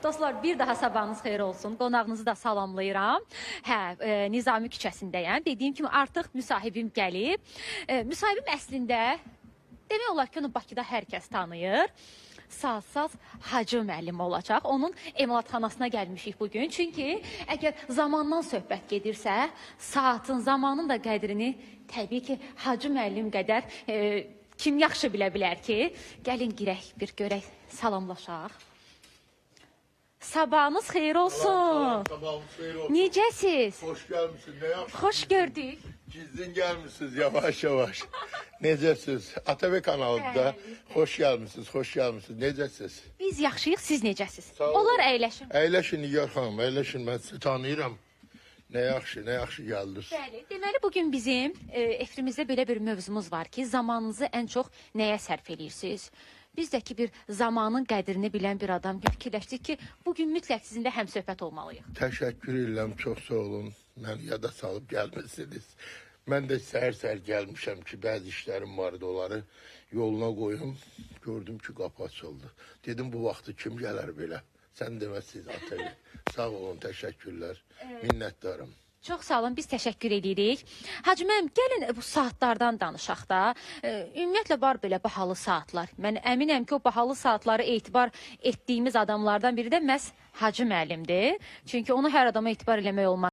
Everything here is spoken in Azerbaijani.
Dostlar, bir daha sabahınız xeyir olsun. Qonağınızı da salamlayıram. Hə, Nizami küçəsindəyəm. Dediyim kimi artıq müsahibim gəlib. Müsahibim əslində demək olar ki, onu Bakıda hər kəs tanıyır. Sazsaz Hacı müəllim olacaq. Onun emalatxanasına gəlmişik bu gün. Çünki əgər zamandan söhbət gedirsə, saatın, zamanın da qədrini təbii ki, Hacı müəllim qədər kim yaxşı bilə bilər ki? Gəlin girək, bir görək, salamlaşaq. Sabahınız xeyir olsun. Salam, sabahınız xeyir olsun. Necəsiz? Hoş gelmişsiniz. Ne yaxşı. Xoş gördük. Gizlin gelmişsiniz yavaş yavaş. Necəsiz? ATV kanalında. Bəli. Hoş gelmişsiniz, hoş gelmişsiniz. Necəsiz? Biz yaxşıyıq, siz necəsiz? Sağ olun. Olar əyləşin. Əyləşin Nigar xanım, əyləşin. Mən sizi tanıyıram. Ne yaxşı, ne yaxşı geldiniz. Bəli, deməli bu gün bizim efirimizdə belə bir mövzumuz var ki, zamanınızı ən çox nəyə sərf eləyirsiniz? Biz də ki bir zamanın qədrini bilən bir adam kimi fikirləşdik ki, bu gün mütləq sizinlə həmsöhbət olmalıyıq. Təşəkkür edirəm, çox sağ olun. Məni yada salıb gəlmisiniz. Mən də səhər-səhər gəlmişəm ki, bəzi işlərim vardı, onları yoluna qoyum. Gördüm ki, qapı açıldı. Dedim, bu vaxtı kim gələr belə? Sən deməsiz ATV. Sağ olun, təşəkkürlər. Minnətdarım. Çox sağ olun, biz təşəkkür edirik. Hacı müəllim, gəlin bu saatlardan danışaq da. Ümumiyyətlə var belə bahalı saatlar. Mən əminəm ki, o bahalı saatları etibar etdiyimiz adamlardan biri də məhz Hacı müəllimdir. Çünki onu hər adama etibar eləmək olmaz.